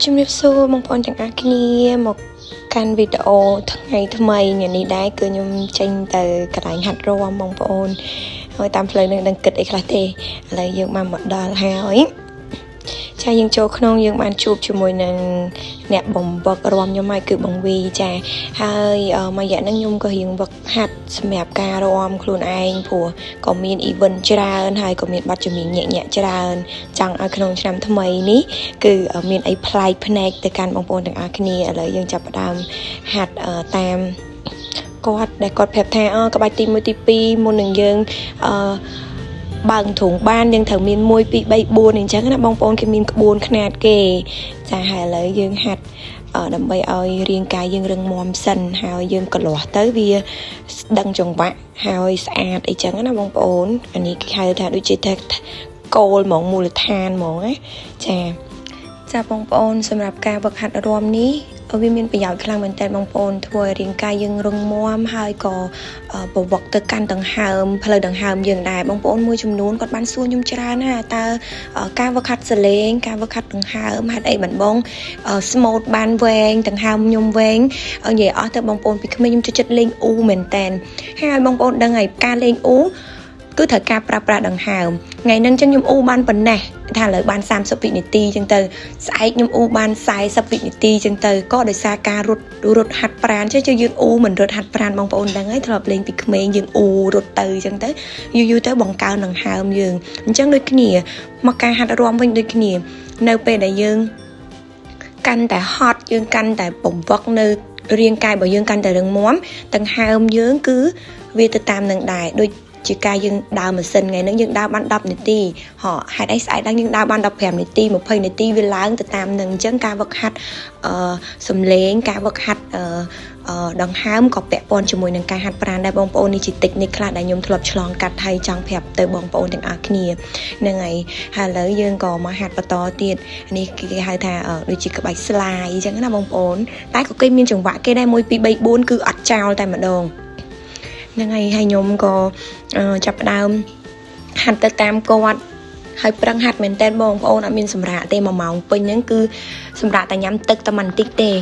ជំរាបសួរបងប្អូនទាំងអស់គ្នាមកកាន់វីដេអូថ្ងៃថ្មីថ្ងៃនេះដែរគឺខ្ញុំចេញទៅកន្លែងហាត់រាំបងប្អូនហើយតាមផ្លូវនឹងដឹងគិតអីខ្លះទេឥឡូវយើងបានមកដល់ហើយចាយើងចូលក្នុងយើងបានជួបជាមួយនឹងអ្នកបំវឹករំខ្ញុំហើយគឺបងវីចាហើយមួយរយៈហ្នឹងខ្ញុំក៏រៀងវឹកហាត់សម្រាប់ការរាំខ្លួនឯងព្រោះក៏មាន event ច្រើនហើយក៏មានបទចម្រៀងញាក់ញាក់ច្រើនចង់ឲ្យក្នុងឆ្នាំថ្មីនេះ គឺមានអីប្លែកភ្នែកទៅកាន់បងប្អូនទាំងអស់គ្នាឥឡូវយើងចាប់ផ្ដើមហាត់តាមគាត់ដែលគាត់ប្រាប់ថាអក្បាច់ទី1ទី2មុននឹងយើងអឺបើកទ្រង់បានយើងត្រូវមាន1 2 3 4អញ្ចឹងណាបងប្អូនគេមានក្បួនខ្នាតគេចាហើយឥឡូវយើងហាត់ដើម្បីឲ្យរាងកាយយើងរឹងមាំសិនហើយយើងកលាស់ទៅវាដឹងចង្វាក់ហើយស្អាតអីចឹងណាបងប្អូនអានេះគេហៅថាដូចជាថាគោលហ្មងមូលដ្ឋានហ្មងណាចាចាបងប្អូនសម្រាប់ការវឹកហាត់រាំនេះវាមានប្រយោជន៍ខ្លាំងមែនទែនបងប្អូនធ្វើឲ្យរាងកាយយើងរឹងមាំហើយក៏ប្រវឹកទៅកាន់ដង្ហើមផ្លូវដង្ហើមយើងដែរបងប្អូនមួយចំនួនគាត់បានសួរខ្ញុំច្រើនណាតើការវឹកហាត់សលេងការវឹកហាត់ដង្ហើមហេតុអីបានបងស្មូតបានវែងដង្ហើមខ្ញុំវែងនិយាយអស់ទៅបងប្អូនពីក្មេងខ្ញុំចូលចិត្តលេងអ៊ូមែនតើហើយបងប្អូនដឹងហើយការលេងអ៊ូគឺត្រូវការប្រើប្រាស់ដង្ហើមថ្ងៃហ្នឹងចឹងខ្ញុំអ៊ូបានប៉ុណ្ណេះថាឥឡូវបាន30វិនាទីចឹងទៅស្អែកខ្ញុំអ៊ូបាន40វិនាទីចឹងទៅក៏ដោយសារការរត់រត់ហាត់ប្រាណចេះយើងអ៊ូមិនរត់ហាត់ប្រាណបងប្អូនដឹងហើយធ្លាប់លេងពីក្មេងយើងអ៊ូរត់ទៅចឹងទៅយូរយូរទៅបង្កើនដង្ហើមយើងអញ្ចឹងដូចគ្នាមកការហាត់រាំវិញដូចគ្នានៅពេលដែលយើងកាន់តែហត់យើងកាន់តែបំវឹកនៅរាងកាយរបស់យើងកាន់តែរឹងមាំដង្ហើមយើងគឺវាទៅតាមនឹងដែរដូចជាការយើងដើរម៉ាស៊ីនថ្ងៃហ្នឹងយើងដើរបាន10នាទីហ៎ហេតុអីស្អែកឡើងយើងដើរបាន15នាទី20នាទីវាឡើងទៅតាមនឹងអញ្ចឹងការវឹកហាត់អឺសំឡេងការវឹកហាត់អឺដង្ហើមក៏ពាក់ព័ន្ធជាមួយនឹងការហាត់ប្រាណដែរបងប្អូននេះជាតិចនិចខ្លះដែលខ្ញុំធ្លាប់ឆ្លងកាត់ហើយចង់ប្រាប់ទៅបងប្អូនទាំងអស់គ្នាហ្នឹងហើយហើយឥឡូវយើងក៏មកហាត់បន្តទៀតនេះគេហៅថាដូចជាក្បាច់ស្លាយអញ្ចឹងណាបងប្អូនតែក៏គេមានចង្វាក់គេដែរ1 2 3 4គឺអត់ចោលតែម្ដងហ្នឹងហើយហើយខ្ញុំក៏ចាប់ផ្ដើមហាត់ទៅតាមគាត់ហើយប្រឹងហាត់មែនតើបងប្អូនអត់មានសម្រាកទេ1ម៉ោងពេញហ្នឹងគឺសម្រាប់តែញ៉ាំទឹកតែបន្តិចទេ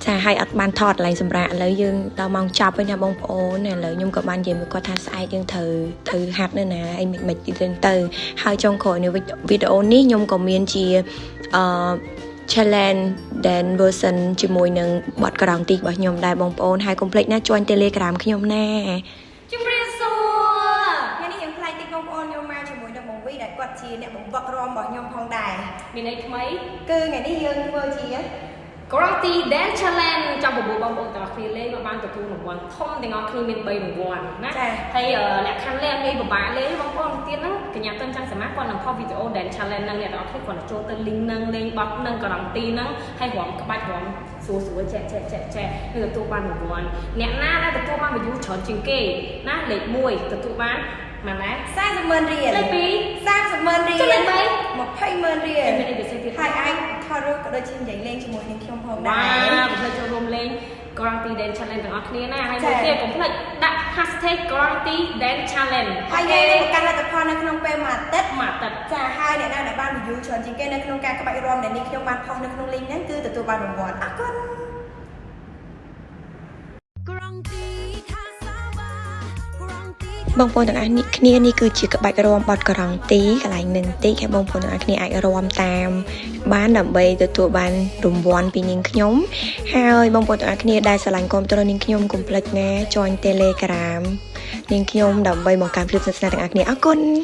ចាឲ្យអត់បានថតកន្លែងសម្រាប់ឥឡូវយើងដល់ម៉ោងចប់ហើយណាបងប្អូនឥឡូវខ្ញុំក៏បាននិយាយមួយគាត់ថាស្អែកយើងត្រូវត្រូវហាត់នៅណាអីមិនមិនទៀតទៅហើយចុងក្រោយនៅវីដេអូនេះខ្ញុំក៏មានជាអឺ challenge dance version ជាមួយនឹងបទក្រងទីរបស់ខ្ញុំដែរបងប្អូនហើយកុំភ្លេចណា join Telegram ខ្ញុំណា ជំរាបសួរ ថ្ងៃនេះយើងប្លែកតិចបងប្អូនខ្ញុំមកជាមួយនឹងបងវីដែលគាត់ជាអ្នកបង្វឹករំរបស់ខ្ញុំផងដែរ មានអីថ្មី គឺថ្ងៃនេះយើងធ្វើជា ក្រងទី Dance Challenge ចង់បបួលបងប្អូនទាំងអស់គ្នាលេងមកបានទទួលរង្វាន់ធំទាំងអស់គ្នាមាន3រង្វាន់ណាហើយលក្ខខណ្ឌលេងងាយពិបាកលេងបងប្អូនទៀតហ្នឹងកញ្ញាតិនច័ន្ទសមាគាត់នឹងផុសវីដេអូ Dance Challenge ហ្នឹងអ្នកទាំងអស់គ្នាគាត់នឹងចូលទៅ link ហ្នឹងលេងបទហ្នឹងក្រងទីហ្នឹងហើយរំក្បាច់រំស្រួលស្រួលចែកចែកចែកចែកនឹងទទួលបានរង្វាន់អ្នកណាដែលទទួលបាន view ច្រើនជាងគេណាលេខ1ទទួលបានម៉ាណា 40ម៉ឺនរៀល លេខ2 30ម៉ឺនរៀល លេខ3 20ម៉ឺនរៀល មានអីពិសេសទៀត ហើយអាចថតរូបក៏ដូចជានិយាយលេងជាមួយនឹងខ្ញុំផងដែរ បាទកុំភ្លេចចូលរួមលេង Guarantee Dance Challenge ទាំងអស់គ្នាណាហើយមួយទៀតកុំភ្លេចដាក់ #GuaranteeDance Challenge ហើយយើងនឹងប្រកាសលទ្ធផលនៅក្នុងពេលមួយអាទិត្យ មួយអាទិត្យ ចាហើយអ្នកណាដែលបាន view ច្រើនជាងគេនៅក្នុងការក្បាច់រាំដែលនេះខ្ញុំបានផុសនៅក្នុង link ហ្នឹងគឺទទួលបានរង្វាន់អរគុណ បងប្អូនទាំងអស់នេះគ្នានេះគឺជាក្បាច់រាំបទក្រងទីកន្លែងនឹងតិចហើយបងប្អូនទាំងអស់គ្នាអាចរាំតាមបានដើម្បីទទួលបានរង្វាន់ពីនាងខ្ញុំហើយបងប្អូនទាំងអស់គ្នាដែលស្រឡាញ់គាំទ្រនាងខ្ញុំកុំភ្លេចណា join Telegram នាងខ្ញុំដើម្បីបង្កើនភាពស្និទ្ធស្នាលទាំងអស់គ្នាអរគុណ។